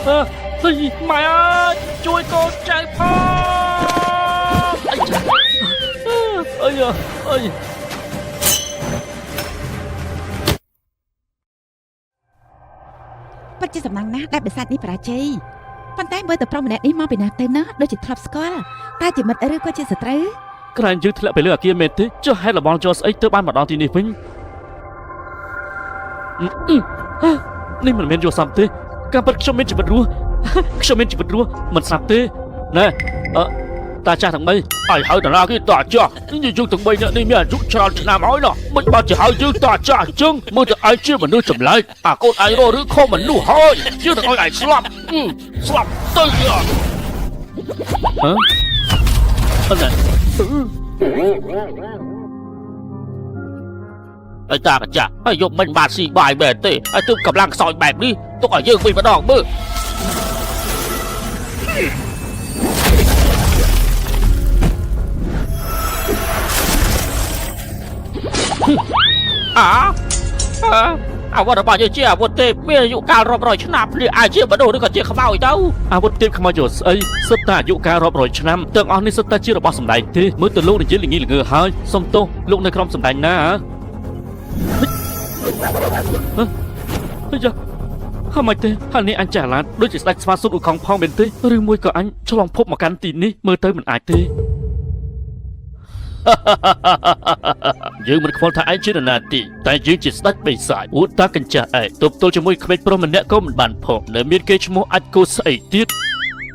អឺហីម៉ែអើយជួយកូនចៅផងអីចាអើយអើយ ពិតជាសំណាងណាស់ដែលបិសាចនេះបរាជ័យប៉ុន្តែមើលទៅប្រុសម្នាក់នេះមកពីណាទៅណាដូចជាធ្លាប់ស្គាល់តែជាមិត្តឬក៏ជាសត្រូវ ក្រែងយើងធ្លាក់ไปលើអាគារមែនទេចុះហេតុលបងចោស្អីទើបបានមកដល់ទីនេះវិញអឺអឺហ៎នេះមិនមែនយល់សប្តិទេការពិតខ្ញុំមានជីវិតរស់ខ្ញុំមានជីវិតរស់មិនស្លាប់ទេណែអឺតាចាស់ទាំងបីឲ្យហើយតាណាគេតាចាស់យើងទាំងបីអ្នកនេះមានអាយុច្រើនឆ្នាំហើយណោះមិនបានជាហើយយើងតាចាស់អញ្ចឹងមើលទៅឯងជាមនុស្សចម្លែកអាកូនឯងរស់ឬខុសមនុស្សហើយយើងនឹងឲ្យឯងស្លាប់អឺស្លាប់ទៅហ៎អត់ណែ អើតាកាចាស់ហើយយកមិនបានស៊ីបាយមែនទេហើយទើបកម្លាំងខ្សោយបែបនេះទុកឲ្យយើងវិញម្ដងមើលអាអាអាវុធរបស់យើងជាអាវុធទេមានអាយុកាលរាប់រយឆ្នាំនេះអាចជាមនុស្សឬក៏ជាខ្មោចទៅអាវុធទេពខ្មោចយកស្អីសិតតែអាយុកាលរាប់រយឆ្នាំទាំងអស់នេះសិតតែជារបស់សម្ដែងទេមើលទៅលោកនិយាយល្ងីល្ងើហើយសុំទោសលោកនៅក្រុមសម្ដែងណាហ៎ អាយ៉ាហម៉េចទេហើយនេះអញចាស់ឡានដូចជាស្ដេចស្វាសុតឧខងផងមែនទេឬមួយក៏អញឆ្លងភពមកកាន់ទីនេះមើលទៅមិនអាចទេ យើងមិនខ្វល់ថាឯងជានរណាទេតែយើងជាស្ដេចបិសាចអួតតាកញ្ចាស់ឯងទប់ទល់ជាមួយក្មេងប្រុសម្នាក់ក៏មិនបានផងនៅមានគេឈ្មោះអាចគោស្អីទៀត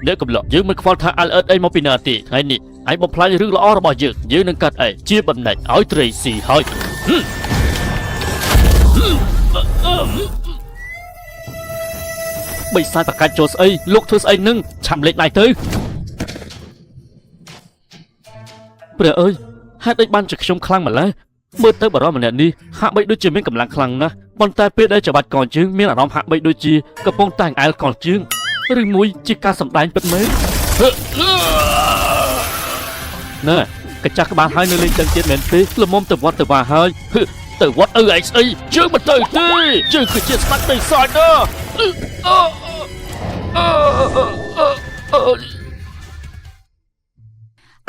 អ្នកកំឡុកយើងមិនខ្វល់ថាអាល់អិតអីមកពីណាទេថ្ងៃនេះឯងបំផ្លាញរឿងល្អរបស់យើងយើងនឹងកាត់ឯងជាបំណែកឲ្យត្រីស៊ីហើយ បិសាចប្រកាច់ចូលស្អីលោកធ្វើស្អីនឹងឆាំលេខដៃទៅព្រះអើយហេតុអីបានជាខ្ញុំខ្លាំងម្ល៉េះមើលទៅបរិសម្នាក់នេះហាក់បីដូចជាមានកម្លាំងខ្លាំងណាស់ប៉ុន្តែពេលដែលច្បាច់កជើងមានអារម្មណ៍ហាក់បីដូចជាកំពុងតែអែលកជើងឬមួយជាការសម្ដែងពិតមែនណែកញ្ចាស់ក្បាលហើយនៅលេងចឹងទៀតមែនទេល្មមទៅវត្តទៅវាហើយទៅវត្តឪឯងស្អីជើងមិនទៅទេជើងគឺជាស្ដេចបិសាចណា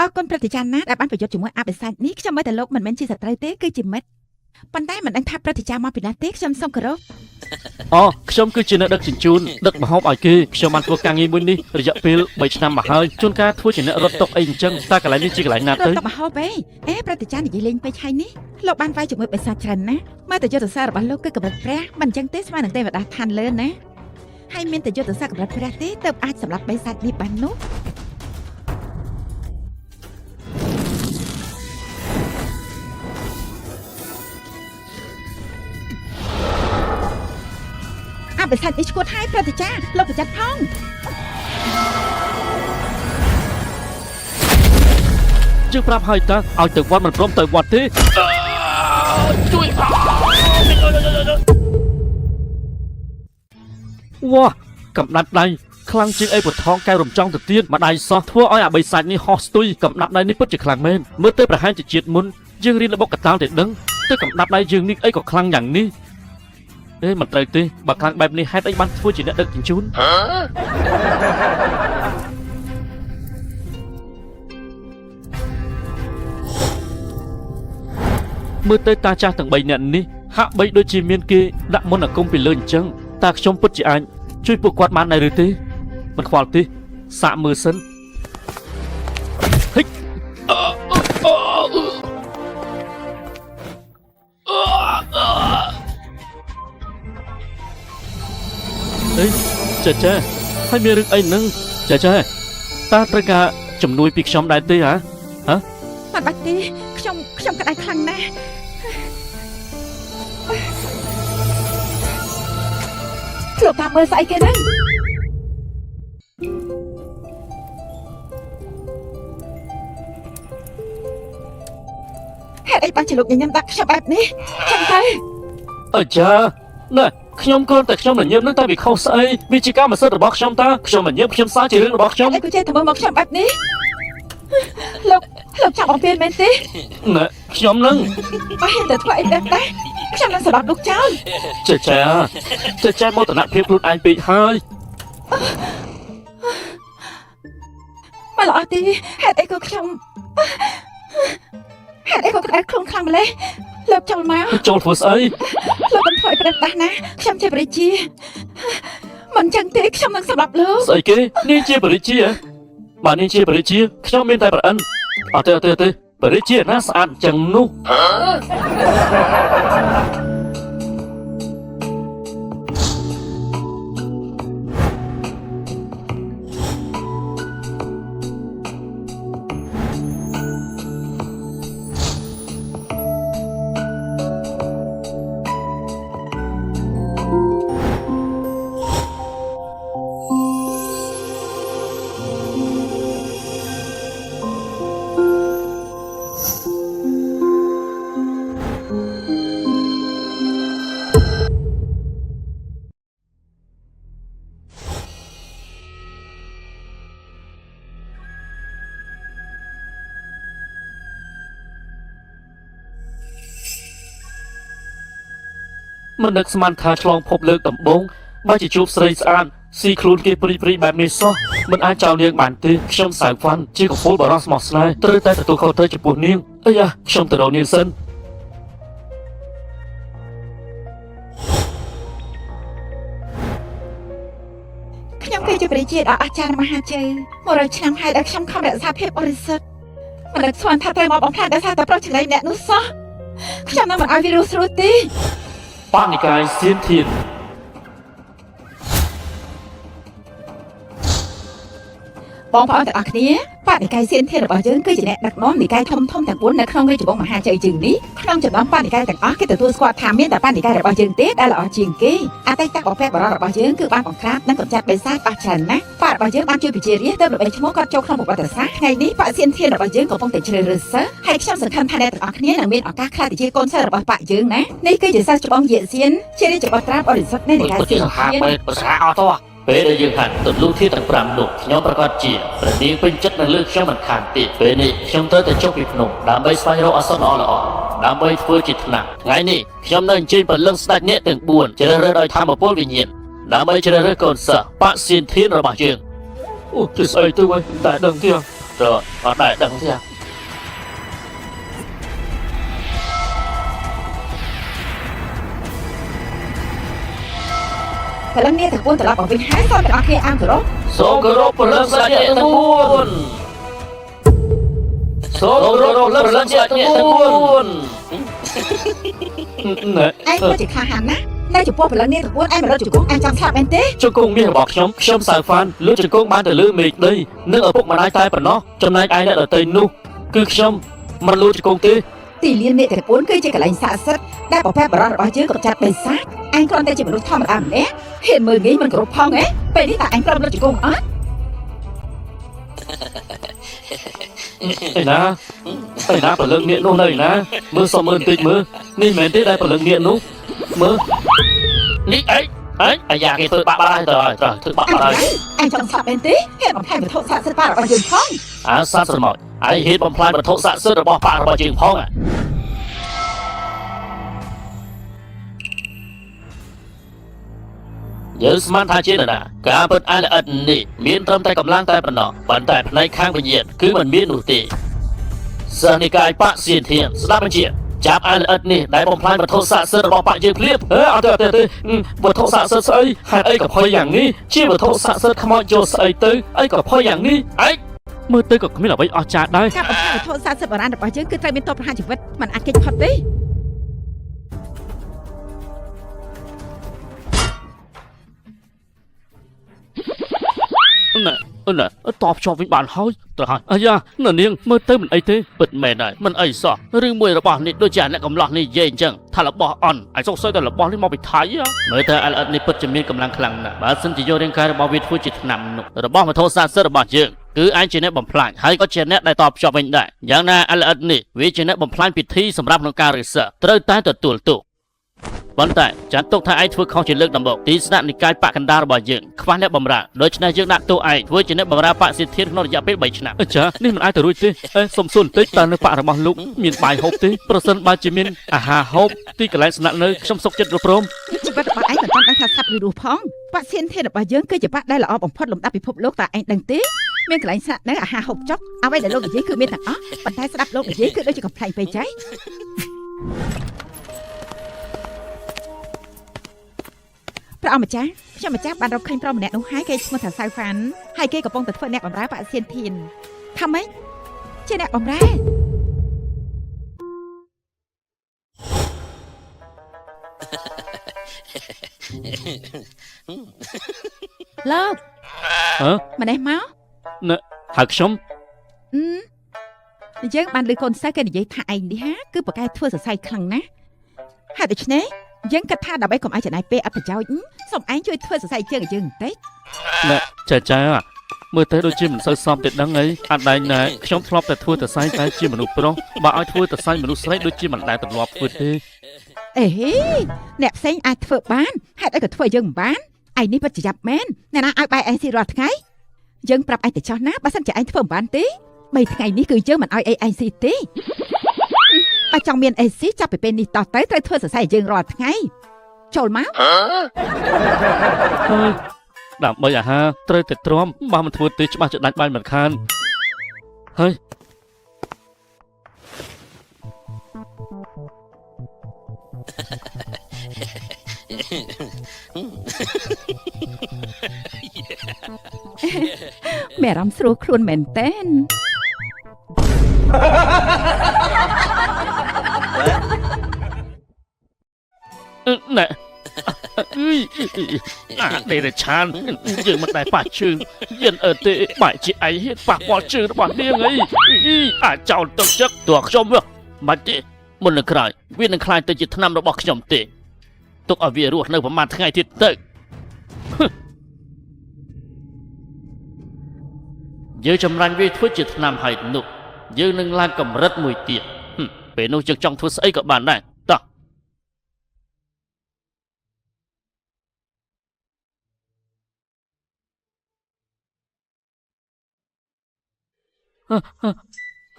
អរគុណព្រឹទ្ធាចារ្យណាស់ដែលបានប្រយុទ្ធជាមួយអបិសាចនេះខ្ញុំមើលតែលោកមិនមែនជាសត្រូវទេគឺជាមិត្តប៉ុន្តែមិនដឹងថាព្រឹទ្ធាចារ្យមកពីណាទេខ្ញុំសូមគោរព អូខ្ញុំគឺជាអ្នកដឹកជញ្ជូនដឹកម្ហូបឲ្យគេខ្ញុំបានធ្វើការងារមួយនេះរយៈពេល3ឆ្នាំមកហើយជួនកាលធ្វើជាអ្នករត់តុកអីអញ្ចឹងតើកន្លែងនេះជាកន្លែងណាទៅ រត់ទៅមហូបឯងអេព្រឹទ្ធាចារ្យនិយាយលេងពេកហើយនេះលោកបានវាយជាមួយបិសាចច្រើនណាស់មើលតែយុទ្ធសាស្ត្ររបស់លោកគឺកម្រិតព្រះមិនអញ្ចឹងទេស្មើនឹងទេវតាឋានលើណាហើយមានតែយុទ្ធសាស្ត្រកម្រិតព្រះទេទើបអាចសម្លាប់បិសាចនេះបាននោះអបិសាចនេះឈួតហើយព្រឹទ្ធាចារ្យលោកប្រយ័ត្នផង យើងប្រាប់ហើយតើឲ្យទៅវត្តមិនព្រមទៅវត្តទេជួយវ៉ាកំដាប់ដៃខ្លាំងជាងអីពថងកែវរំចង់ទៅទៀតម្ដាយសោះធ្វើឲ្យអាបិសាចនេះហោះស្ទុយកំដាប់ដៃនេះពិតជាខ្លាំងមែនមើលទៅប្រហែលជាជាតិមុនយើងរៀនល្បុកកតាលតែដឹងទៅកំដាប់ដៃយើងនេះអីក៏ខ្លាំងយ៉ាងនេះអេមិនត្រូវទេបើខ្លាំងបែបនេះហេតុអីបានធ្វើជាអ្នកដឹកជញ្ជូន មើលទៅតាចាស់ទាំង3នាក់នេះហាក់បីដូចជាមានគេដាក់មន្តអាគមពីលើអញ្ចឹងតើខ្ញុំពិតជាអាចជួយពួកគាត់បានដែរឬទេមិនខ្វល់ទេសាកមើលសិនហិចអេចាចាហើយមានរឿងអីនឹងចាចាតើត្រូវការជំនួយពីខ្ញុំដែរទេហ៎ មិនបាច់ទេខ្ញុំខ្ញុំក្តៅខ្លាំងណាស់លោកតាមើលស្អីគេហ្នឹងហេតុអីបានជាលោកញញឹមដាក់ខ្ញុំបែបនេះចឹងទៅ អើចាណែខ្ញុំគ្រាន់តែខ្ញុំញញឹមនឹងតែវាខុសស្អីវាជាកម្មសិទ្ធិរបស់ខ្ញុំតើខ្ញុំញញឹមខ្ញុំសើជារឿងរបស់ខ្ញុំ អីក៏ចេះតែមើលមកខ្ញុំបែបនេះលោកលោកចាប់អំពានមែនទេ ណែខ្ញុំនឹង បើហ៊ានតែធ្វើអីបែបនេះខ្ញុំនឹងសម្លាប់លោកចោល ចេះចាចេះចាមោទនភាពខ្លួនឯងពេកហើយ មកល្អទេហេតុអីក៏ខ្ញុំហេតុអីក៏ក្តៅខ្លួនខ្លាំងម្ល៉េះលោកចូលមក ចូលធ្វើស្អី លោកកុំធ្វើឲ្យប្រេះដាស់ណាខ្ញុំជាព្រះជាមិនចឹងទេខ្ញុំនឹងសម្លាប់លោក ស្អីគេនាងជាបរិជាហ៎បើនាងជាបរិជាខ្ញុំមានតែប្រអិនអត់ទេអត់ទេអត់ទេបរិជាណាស្អាតចឹងនោះមិននឹកស្មានថាឆ្លងភពលើកដំបូងបើជាជួបស្រីស្អាតស៊ីខ្លួនគេព្រីព្រីបែបនេះសោះមិនអាចចោលនាងបានទេខ្ញុំសៅហ្វាន់ជាកំពូលបរោះស្មោះស្នេហ៍ត្រូវតែទទួលខុសត្រូវចំពោះនាងអីយ៉ាខ្ញុំទៅរកនាងសិន ខ្ញុំគឺជាព្រះជាដ៏អស្ចារ្យមហាជ័យ100ឆ្នាំហើយដែលខ្ញុំខំរក្សាភាពបរិសុទ្ធមិននឹកស្មានថាត្រូវមកបំផ្លាញដោយសារតែប្រុសចង្រៃម្នាក់នោះសោះខ្ញុំនឹងមិនឲ្យវារស់ស្រួលទេ បានិកាយសៀនធាន បងប្អូនទាំងអស់គ្នាបដិកាយសៀនធានរបស់យើងគឺជាអ្នកដឹកនាំនិកាយធំធំទាំង4នៅក្នុងរាជវង្សមហាជ័យយើងនេះក្នុងចំណោមបដិកាយទាំងអស់គេទទួលស្គាល់ថាមានតែបដិកាយរបស់យើងទេដែលល្អជាងគេអតីតបព្វបុរសរបស់យើងគឺបានបង្ក្រាបនិងកម្ចាត់បិសាចអស់ច្រើនណាស់បដរបស់យើងបានជួយប្រជារាស្ត្រទៅល្បីឈ្មោះគាត់ចូលក្នុងប្រវត្តិសាស្ត្រថ្ងៃនេះបដសៀនធានរបស់យើងកំពុងតែជ្រើសរើសសិស្សហើយខ្ញុំសង្ឃឹមថាអ្នកទាំងអស់គ្នានឹងមានឱកាសក្លាយទៅជាកូនសិស្សរបស់បកយើងណានេះគឺជាសិស្សច្បងយេសៀនជារាជបុត្រាបរិសុទ្ធនៃនិកាយសៀនធាន ភាសាអត់តពេលដែលយើងហាត់ទលូធាទាំង5នោះខ្ញុំប្រកាសជាព្រះនាងពេញចិត្តនឹងលើខ្ញុំមិនខានទេពេលនេះខ្ញុំត្រូវតែចុះពីភ្នំដើម្បីស្វែងរកអសន្នល្អល្អដើម្បីធ្វើជាថ្នាំថ្ងៃនេះខ្ញុំនៅអញ្ជើញព្រលឹងស្ដេចអ្នកទាំង4ជ្រើសរើសដោយធម្មពលវិញ្ញាណដើម្បីជ្រើសរើសកូនសិស្សបសៀនធានរបស់យើងអូជួយស្អីទៅវិញតែដឹងទៀតតើអត់ដែរដឹងទៀត ព្រលឹងនេះទាំង4ត្រឡប់មកវិញហើយសូមទាំងអស់គ្នាអាមគោរព សូមគោរពព្រលឹងស្ដេចអ្នកទាំង4សូមគោរពព្រលឹងស្ដេចអ្នកទាំង4ណែ ឯងពិតជាក្លាហានណាស់នៅចំពោះព្រលឹងនេះទាំង4ឯងមិនរត់ជង្គង់ឯងចង់ស្លាប់មែនទេ ជង្គង់មាសរបស់ខ្ញុំខ្ញុំសៅហ្វានលើកជង្គង់បានទៅលើមេឃដីនិងឪពុកម្ដាយតែប៉ុណ្ណោះចំណែកឯអ្នកដទៃនោះគឺខ្ញុំមិនលូកជង្គង់ទេ ទីលាននេះទាំង4គឺជាកន្លែងស័ក្តិសិទ្ធិដែលបព្វបុរសរបស់យើងកម្ចាត់បិសាចឯងគ្រាន់តែជាមនុស្សធម្មតាម្នាក់ហ៊ានមើលងាយមិនគោរពផងហ៎ពេលនេះតើឯងព្រមរត់ជង្គង់អត់ ឯណាឯណាព្រលឹងនាគនោះនៅឯណាមើលសុំមើលបន្តិចមើលនេះមិនមែនទេដែលព្រលឹងនាគនោះមើលនេះអីអីអាយ៉ាគេធ្វើបាក់បាត់ហើយទៅហើយទៅធ្វើបាក់បាត់ហើយ ឯងចង់ស្លាប់មែនទេហ៊ានបំផ្លាញវត្ថុស័ក្តិសិទ្ធិរបស់យើងផង អាសាស្រមោចឯងហ៊ានបំផ្លាញវត្ថុស័ក្តិសិទ្ធិរបស់បករបស់យើងផងអាយើងស្មានថាជានរណាការពិតអាល្អិតនេះមានត្រឹមតែកម្លាំងតែប៉ុណ្ណោះប៉ុន្តែផ្នែកខាងវិញ្ញាណគឺមិនមាននោះទេសិស្សនិកាយបកសៀនធានស្ដាប់បញ្ជាចាប់អាល្អិតនេះដែលបំផ្លាញវត្ថុស័ក្តិសិទ្ធិរបស់បកយើងភ្លាមអឺអត់ទេអត់ទេអត់ទេវត្ថុស័ក្តិសិទ្ធិស្អីហេតុអីក៏ភ័យយ៉ាងនេះជាវត្ថុស័ក្តិសិទ្ធិខ្មោចយកស្អីទៅអីក៏ភ័យយ៉ាងនេះឯងមើលទៅក៏គ្មានអ្វីអស្ចារ្យដែរ ការបំផ្លាញវត្ថុស័ក្តិសិទ្ធិបុរាណរបស់យើងគឺត្រូវមានទោសប្រហារជីវិតមិនអាចគេចផុតទេ ណែណែតបជាប់វិញបានហើយទៅហើយអាយ៉ានៅនាងមើលទៅមិនអីទេពិតមែនហើយមិនអីសោះរឿងមួយរបស់នេះដូចជាអ្នកកំឡោះនេះនិយាយអញ្ចឹងថារបស់អន់ឲ្យសុកសុយតែរបស់នេះមកពីថៃហ៎មើលទៅអលអិតនេះពិតជាមានកម្លាំងខ្លាំងណាស់បើសិនជាយករាងកាយរបស់វាធ្វើជាថ្នាំនោះរបស់វត្ថុស័ក្តិសិទ្ធិរបស់យើងគឺឯងជាអ្នកបំផ្លាញហើយក៏ជាអ្នកដែលតបជាប់វិញដែរយ៉ាងណាអលអិតនេះវាជាអ្នកបំផ្លាញពិធីសម្រាប់ក្នុងការរិស័កត្រូវតែទទួលទោសប៉ុន្តែចាត់ទុកថាឯងធ្វើខុសជាលើកដំបូងទីស្នាក់និកាយបកកណ្ដាលរបស់យើងខ្វះអ្នកបម្រើដូច្នេះយើងដាក់ទោសឯងធ្វើជាអ្នកបម្រើបកសិធានក្នុងរយៈពេល3ឆ្នាំចានេះមិនអាចទៅរួចទេអេសុំសួរបន្តិចតើនៅបករបស់លោកមានបាយហូបទេប្រសិនបើជាមានអាហារហូបទីកន្លែងស្នាក់នៅខ្ញុំសុខចិត្តរព្រម ជីវិតរបស់ឯងមិនទាន់ដឹងថាស្លាប់ឬរស់ផង បក្សសៀនធានរបស់យើងគឺជាបក្សដែលល្អបំផុតលំដាប់ពិភពលោកតើឯងដឹងទេមានកន្លែងស្នាក់នៅអាហារហូបចុកអ្វីដែលលោកនិយាយគឺមានទាំងអស់ប៉ុន្តែស្ដាប់លោកនិយាយគឺដូចជាកំប្លែងពេកចៃព្រះអង្គម្ចាស់ខ្ញុំម្ចាស់បានរកឃើញប្រុសម្នាក់នោះហើយគេឈ្មោះថាសៅហ្វាន់ហើយគេកំពុងតែធ្វើអ្នកបម្រើបក្សសៀនធានថាម៉េចជាអ្នកបម្រើលោក ហ៎ ម្នេះមក ហៅខ្ញុំ អឺយើងបានលើកូនសិស្សគេនិយាយថាឯងនេះហាគឺប្រកែធ្វើសរសៃខ្លាំងណាស់ហេតុដូច្នេះយើងគិតថាដើម្បីកុំឲ្យចំណាយពេលអត់ប្រយោជន៍សូមឯងជួយធ្វើសរសៃជើងឲ្យយើងបន្តិច ចាចាមើលទៅដូចជាមិនសូវសមទេដឹងអីអត់ដែងណែខ្ញុំធ្លាប់តែធ្វើតសៃតែជាមនុស្សប្រុសបើឲ្យធ្វើតសៃមនុស្សស្រីដូចជាមិនដែលទម្លាប់ធ្វើទេ អេហេអ្នកផ្សេងអាចធ្វើបានហេតុអីក៏ធ្វើយើងមិនបានឯងនេះពិតជាយ៉ាប់មែនអ្នកណាឲ្យបាយឯងស៊ីរាល់ថ្ងៃយើងប្រាប់ឯងទៅចោះណាបើសិនជាឯងធ្វើមិនបានទេបីថ្ងៃនេះគឺយើងមិនឲ្យអីឯងស៊ីទេបើចង់មានអីស៊ីចាប់ពីពេលនេះតទៅត្រូវធ្វើសរសៃឲ្យយើងរាល់ថ្ងៃចូលមក ហើយដើម្បីអាហារត្រូវតែទ្រាំបើមិនធ្វើទេច្បាស់ជាដាច់បាយមិនខានហើយ មានអារម្មណ៍ស្រួលខ្លួនមែនតើ ណែអើយអាដេរឆានយើងមិនដែលប៉ះជើងយិនអើទេបែកជាឯងហ៊ានប៉ះពាល់ជើងរបស់នាងអីអាចោលទឹកចិត្តតួខ្ញុំវិញមិនទេមុននឹងក្រោយវានឹងក្លាយទៅជាថ្នាំរបស់ខ្ញុំទេទុកឲ្យវារស់នៅប្រហែលថ្ងៃទៀតទៅយើងចម្រាញ់វាធ្វើជាថ្នាំហើយនោះយើងនឹងឡើងកម្រិតមួយទៀតពេលនោះយើងចង់ធ្វើស្អីក៏បានដែរតោះ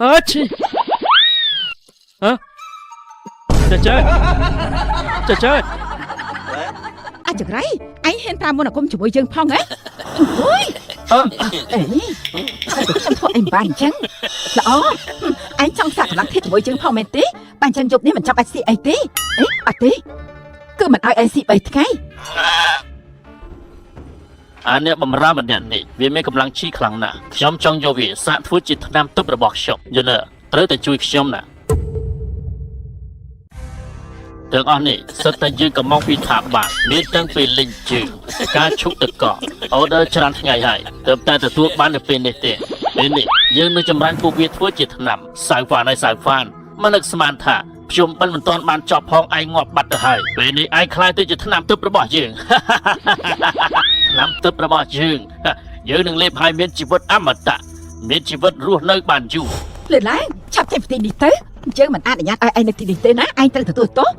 អើឈីហ៎ចាចាចាចា អាចចង្រៃឯងហ៊ានប្រើមន្តអាគមជាមួយយើងផងហ៎អូយ អឺ អេហើយខ្ញុំធ្វើអីមិនបានអញ្ចឹងល្អឯងចង់សាកកម្លាំងធាតុជាមួយយើងផងមែនទេបើអញ្ចឹងយប់នេះមិនចាំបាច់ស៊ីអីទេអេអត់ទេគឺមិនឲ្យឯងស៊ី3ថ្ងៃ អាអ្នកបំរើម្នាក់នេះវាមានកម្លាំងឈីខ្លាំងណាស់ខ្ញុំចង់យកវាសាកធ្វើជាថ្នាំទប់របស់ខ្ញុំយល់ទេត្រូវតែជួយខ្ញុំណាទាំងអស់នេះសិតតែយើងកំងពីថាបាក់មានតាំងពីលិញជើងការឈុកទឹកកកអូដឺច្រើនថ្ងៃហើយទើបតែទទួលបាននៅពេលនេះទេពេលនេះយើងនឹងចម្រាញ់ពួកវាធ្វើជាថ្នាំសៅហ្វានហើយសៅហ្វានមិននឹកស្មានថាខ្ញុំបិណ្ឌមិនទាន់បានចប់ផងឯងងាប់បាត់ទៅហើយពេលនេះឯងក្លាយទៅជាថ្នាំទប់របស់យើង ថ្នាំទប់របស់យើងយើងនឹងលេបឲ្យមានជីវិតអមតៈមានជីវិតរស់នៅបានយូរ លឿនឡើងឆាប់ចេញពីទីនេះទៅយើងមិនអនុញ្ញាតឲ្យឯងនៅទីនេះទេណាឯងត្រូវទទួលទោស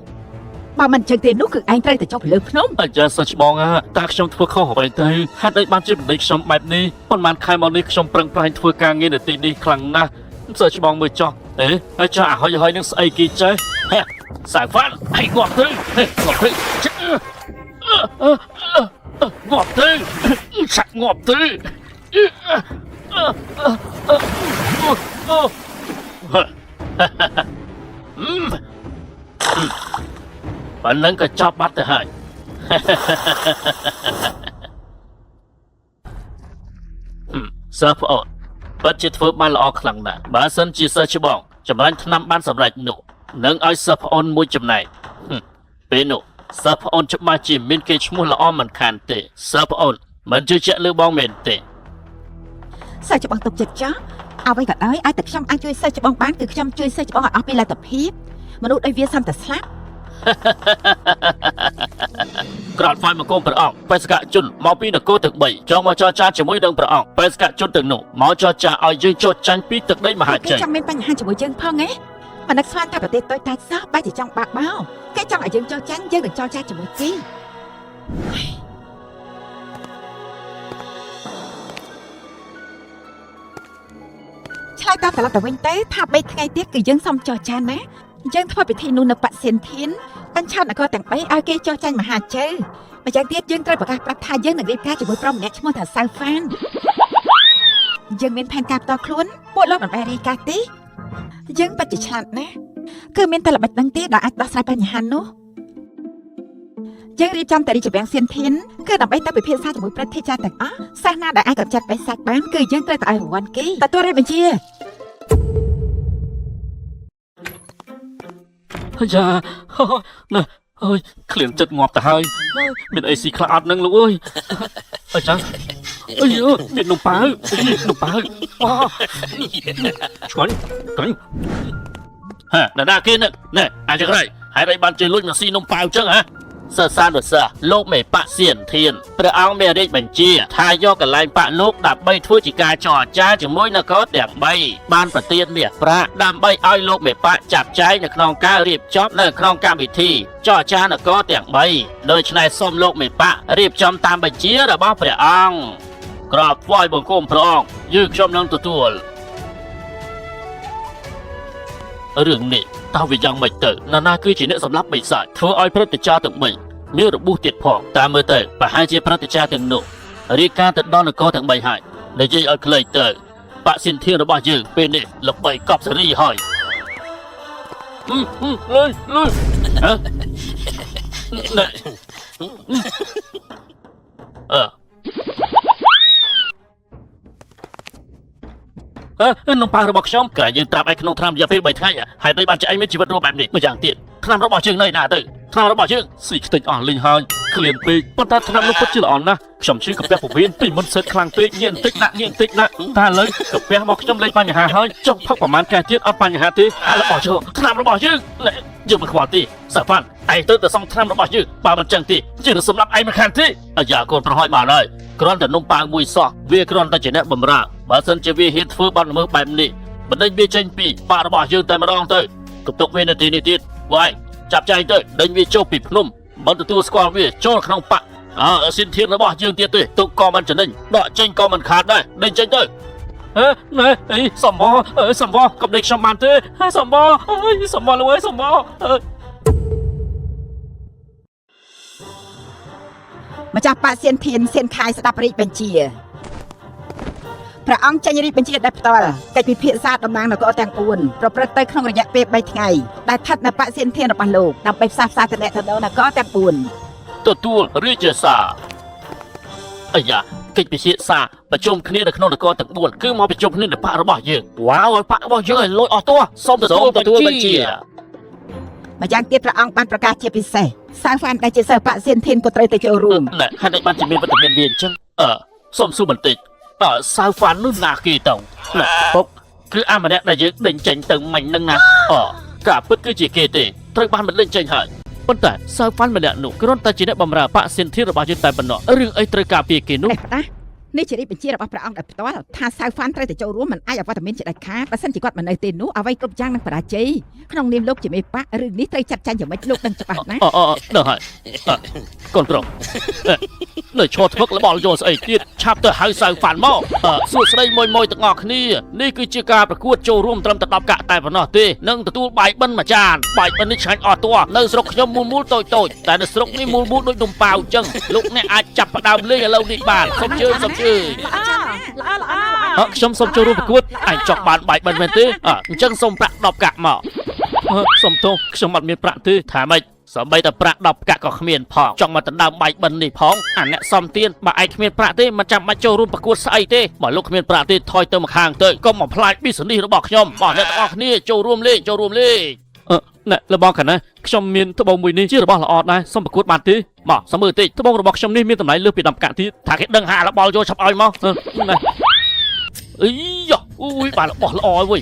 បើមិនអញ្ចឹងទេនោះគឺឯងត្រូវតែចុះពីលើភ្នំ អាចារ្យសិស្សច្បងអាតើខ្ញុំធ្វើខុសអ្វីទៅហេតុអីបានជាបណ្ដេញខ្ញុំបែបនេះប៉ុន្មានខែមកនេះខ្ញុំប្រឹងប្រែងធ្វើការងារនៅទីនេះខ្លាំងណាស់សិស្សច្បងមើលចោះអេហើយចោះអាហុយហុយនឹងស្អីគេចេះហេសាវ៉ាន់ឲ្យងាប់ទៅងាប់ទៅងាប់ទៅឆាក់ងាប់ទៅប៉ុណ្ណឹងក៏ចប់បាត់ទៅហើយ សិស្សប្អូនពិតជាធ្វើបានល្អខ្លាំងណាស់បើសិនជាសិស្សច្បងចម្រាញ់ថ្នាំបានសម្រេចនោះនឹងឲ្យសិស្សប្អូនមួយចំណែកពេលនោះសិស្សប្អូនច្បាស់ជាមានគេឈ្មោះល្អមិនខានទេសិស្សប្អូនមិនជឿជាក់លើបងមែនទេ សិស្សច្បងទុកចិត្តចោះអ្វីក៏ដោយឲ្យតែខ្ញុំអាចជួយសិស្សច្បងបានគឺខ្ញុំជួយសិស្សច្បងឲ្យអស់ពីលទ្ធភាពមនុស្សដូចវាសំតែស្លាប់ ក្រោតហ្វាយមកគុំព្រះអង្គបេសកជនមកពីនគរទាំង3ចង់មកចរចាជាមួយនឹងព្រះអង្គបេសកជនទាំងនោះមកចរចាឲ្យយើងចុះចាញ់ពីទឹកដីមហាជ័យ គេចង់មានបញ្ហាជាមួយយើងផងហ៎មិននឹកស្មានថាប្រទេសតូចតាចសោះបែរជាចង់បាក់បោគេចង់ឲ្យយើងចោះចាញ់យើងនឹងចោះចាញ់ជាមួយគេឆ្លើយតបត្រឡប់ទៅវិញទៅថា3ថ្ងៃទៀតគឺយើងសុំចោះចានណាយើងធ្វើពិធីនោះនៅបក្សសៀនធានបញ្ នឹងឆោតនគរទាំង3ឲ្យគេចុះចាញ់មហាជ័យម្យ៉ាងទៀតយើងត្រូវប្រកាសប្រាប់ថាយើងនឹងរៀបការជាមួយប្រុសម្នាក់ឈ្មោះថាសៅហ្វានយើងមានផែនការផ្ទាល់ខ្លួនពួកលោកមិនបែររាយការណ៍ទេយើងពិតជាឆ្លាតណាស់គឺមានតែល្បិចហ្នឹងទេដែលអាចដោះស្រាយបញ្ហានោះយើងរៀបចំតែរាជវាំងសៀនធានគឺដើម្បីទៅពិភាក្សាជាមួយព្រឹទ្ធាចារ្យទាំងអស់សាសនាដែលអាចកម្ចាត់បិសាចបានគឺយើងត្រូវតែឲ្យរង្វាន់គេទទួលរាជបញ្ជា អាយ៉ាណាអើយឃ្លានចិត្តងាប់ទៅហើយមានអីស៊ីខ្លះអត់នឹងលោកអើយអញ្ចឹងអើយមាននំប៉ាវនំប៉ាវអូឆ្ងាញ់កាញ់ហ่าណាគេនេះណែអាចក្រៃហើយបានជិះលួចមកស៊ីនំប៉ាវចឹងហ៎សិស្សានុសិស្សលោកមេបកសៀនធានព្រះអង្គមានរាជបញ្ជាថាយកកន្លែងបកលោកដើម្បីធ្វើជាការចរចាជាមួយនគរទាំង3បានប្រទានមាសប្រាក់ដើម្បីឲ្យលោកមេបកចាប់ចែងនៅក្នុងការរៀបចំនៅក្នុងកម្មវិធីចរចានគរទាំង3ដូច្នេះសូមលោកមេបករៀបចំតាមបញ្ជារបស់ព្រះអង្គក្រាបថ្វាយបង្គំព្រះអង្គយើងខ្ញុំនឹងទទួលរឿងនេះតើវាយ៉ាងម៉េចទៅណានាគឺជាអ្នកសម្លាប់បិសាចធ្វើឲ្យព្រឹទ្ធាចារ្យទាំង3មានរបួសទៀតផងតាមមើលទៅប្រហែលជាព្រឹទ្ធាចារ្យទាំងនោះរាយការណ៍ទៅដល់នគរទាំង3ហើយនិយាយឲ្យខ្លីទៅបសិនធានរបស់យើងពេលនេះល្បីកប់សេរីហើយលុយលុយហ៎ណែអឺអឺនំប៉័ងរបស់ខ្ញុំក្រែងយើងត្រាប់ឲ្យក្នុងថ្នាំរយៈពេល3ថ្ងៃហើយដូចបានចែកមានជីវិតរស់បែបនេះម្យ៉ាងទៀតថ្នាំរបស់យើងនៅណាទៅថ្នាំរបស់យើងស៊ីខ្ទេចអស់លីងហើយឃ្លានពេកប៉ុន្តែថ្នាំនោះពិតជាល្អណាស់ខ្ញុំឈឺកាពះពោះវៀនពីមុនសេតខ្លាំងពេកញៀនតិចដាក់ញៀនតិចដាក់តែឥឡូវកាពះមកខ្ញុំលេងបញ្ហាហើយចង់ផឹកប្រហែលកែទៀតអត់បញ្ហាទេអារបស់យើងថ្នាំរបស់យើងយើងមិនខ្វល់ទេសាហ្វាន់ឯងទៅតែសង់ថ្នាំរបស់យើងបើមិនចឹងទេយើងនឹងសម្លាប់ឯងមិនខានទេអាយ៉ាកូនប្រហោចបានហើយគ្រាន់តែនំប៉ាងមួយសោះវាគ្រាន់តែជាអ្នកបម្រើបើសិនជាវាហ៊ានធ្វើបទល្មើសបែបនេះបណ្ដេញវាចេញពីបាក់របស់យើងតែម្ដងទៅកុំទុកវានៅទីនេះទៀតវាយចាប់ចែងទៅដេញវាចុះពីភ្នំមិនទទួលស្គាល់វាចូលក្នុងបាក់អើសិនធានរបស់យើងទៀតទេទុកក៏មិនចំណេញដកចេញក៏មិនខាតដែរដេញចេញទៅហេណែអីសំបសំបកុំដេញខ្ញុំបានទេសំបអើយសំបលោកអើយសំបអើយ ម្ចាស់បកសៀនធានសៀនខាយស្ដាប់រាជបញ្ជាព្រះអង្គចេញរាជបញ្ជាដោយផ្ទាល់កិច្ចពិភាក្សាតំណាងនគរទាំង4ប្រព្រឹត្តទៅក្នុងរយៈពេល3ថ្ងៃដែលស្ថិតនៅបកសៀនធានរបស់លោកដើម្បីផ្សះផ្សាទំនាក់ទំនងនគរទាំង4 ទទួលរាជសារអាយ៉ាកិច្ចពិភាក្សាប្រជុំគ្នានៅក្នុងនគរទាំង4គឺមកប្រជុំគ្នានៅបករបស់យើងវ៉ាវឲ្យបករបស់យើងឲ្យលុយអស់តោះសូមទទួលបញ្ជា ម្យ៉ាងទៀតព្រះអង្គបានប្រកាសជាពិសេសសៅហ្វានដែលជាសិស្សបកសៀនធានក៏ត្រូវទៅចូលរួម ណែហេតុអីបានជាមានវត្តមានវាអញ្ចឹងអឺសូមសួរបន្តិចតើសៅហ្វាននោះណាគេទៅណែពុកគឺអាម្នាក់ដែលយើងដេញចេញទៅមិញហ្នឹងណាអការពិតគឺជាគេទេត្រូវបានមិនដេញចេញហើយប៉ុន្តែសៅហ្វានម្នាក់នោះគ្រាន់តែជាអ្នកបម្រើបកសិនធានរបស់យើងតែប៉ុណ្ណោះរឿងអីត្រូវការពារគេនោះ នេះផ្ដាស់នេះជារាជបញ្ជារបស់ព្រះអង្គដោយផ្ទាល់ថាសៅហ្វានត្រូវតែចូលរួមមិនអាចអវត្តមានជាដាច់ខាតបើសិនជាគាត់មិននៅទេនោះអ្វីគ្រប់យ៉ាងនឹងបរាជ័យក្នុងនាមលោកជាមេបករឿងនេះត្រូវចាត់ចែងយ៉ាងម៉េចលោកដឹងច្បាស់ណាស់ អអដល់ហើយកូនប្រុសនៅឈរធ្វើក្បល់យកស្អីទៀតឆាប់ទៅហៅសៅហ្វាន់មកសួស្តីមួយមួយទាំងអស់គ្នានេះគឺជាការប្រកួតចូលរួមត្រឹមតែ10កាក់តែប៉ុណ្ណោះទេនឹងទទួលបាយបិណ្ឌមួយចានបាយបិណ្ឌនេះឆ្ងាញ់អស់តួនៅស្រុកខ្ញុំមូលមូលតូចតូចតែនៅស្រុកនេះមូលមូលដូចនំប៉ាវអញ្ចឹងលោកអ្នកអាចចាប់ផ្ដើមលេងឥឡូវនេះបានសូមជើញសូមជើញ ល្អល្អ អខ្ញុំសូមចូលរួមប្រកួតឯងចង់បានបាយបិណ្ឌមែនទេអញ្ចឹងសូមប្រាក់10កាក់មកសូមទោសខ្ញុំអត់មានប្រាក់ទេថាម៉េចសំបីតែប្រាក់10កាក់ក៏គ្មានផងចង់មកដណ្ដើមបាយបិណ្ឌនេះផងអាអ្នកសំទៀនបើឯងគ្មានប្រាក់ទេមិនចាំបាច់ចូលរួមប្រកួតស្អីទេបើលោកគ្មានប្រាក់ទេថយទៅម្ខាងទៅកុំបំផ្លាញប៊ីស្នីសរបស់ខ្ញុំបងអ្នកទាំងអស់គ្នាចូលរួមលេងចូលរួមលេងអឺណែលបងកណាខ្ញុំមានត្បូងមួយនេះជារបស់ល្អដែរសូមប្រកួតបានទេមកសូមមើលតិចត្បូងរបស់ខ្ញុំនេះមានតម្លៃលើសពី10កាក់ទៀតថាគេដឹងហារបល់យកឆាប់ឲ្យមកណែអីយ៉ាអូយបានរបស់ល្អហើយវើយ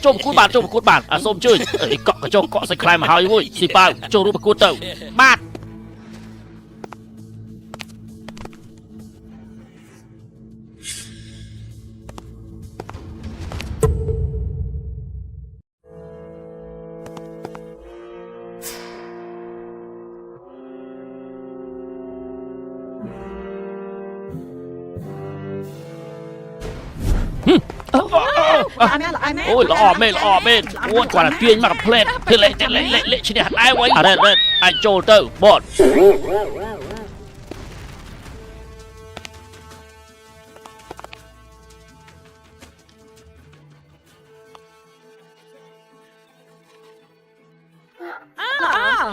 ចូលប្រកួតបានចូលប្រកួតបានសូមជើញអីកក់កញ្ចុះកក់សាច់ខ្លែមកហើយវើយស៊ីប៉ាវចូលរួមប្រកួតទៅបាទ ល្អណាស់ល្អណាស់ អូយល្អមែនល្អមែនអូយគាត់តែទាញមកកាផ្លេតធ្វើលេលេលេលេឈ្នះដែរវើយអរ៉េរ៉េ ឯងចូលទៅបត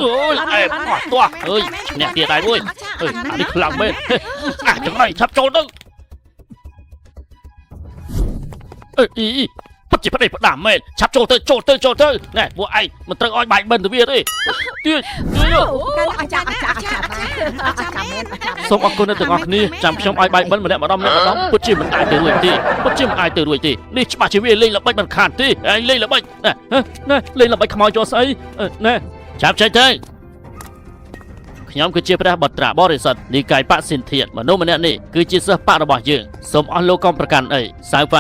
អូយអែបអស់ទាស់អើយអ្នកទៀតដែរមួយអើយអានេះខ្លាំងមែនអាចំណៃឆាប់ចូលទៅអើយអីពិតជាប្តីផ្ដាំមែនឆាប់ចូលទៅចូលទៅចូលទៅណែពួកឯងមិនត្រូវឲ្យបាយបិណ្ឌទៅវាទេទៀតទៀត អចាអចាអចាអចាមែនអចា សូមអរគុណដល់ទាំងអស់គ្នាចាំខ្ញុំឲ្យបាយបិណ្ឌម្នាក់ម្ដងម្នាក់ម្ដងពិតជាមិនអាចទៅរួចទេពិតជាមិនអាចទៅរួចទេនេះច្បាស់ជាវាលេងល្បិចមិនខានទេឯងលេងល្បិចណែណែលេងល្បិចខ្មោចចូលស្អីណែឆាប់ចេញទៅខ្ញុំគឺជាព្រះបត្រាបរិសុទ្ធនិកាយបសិនធាតមនុស្សម្នាក់នេះគឺជាសិស្សបករបស់យើងសូមអស់លោកកុំប្រកាន់អីសៅហ្វាន់។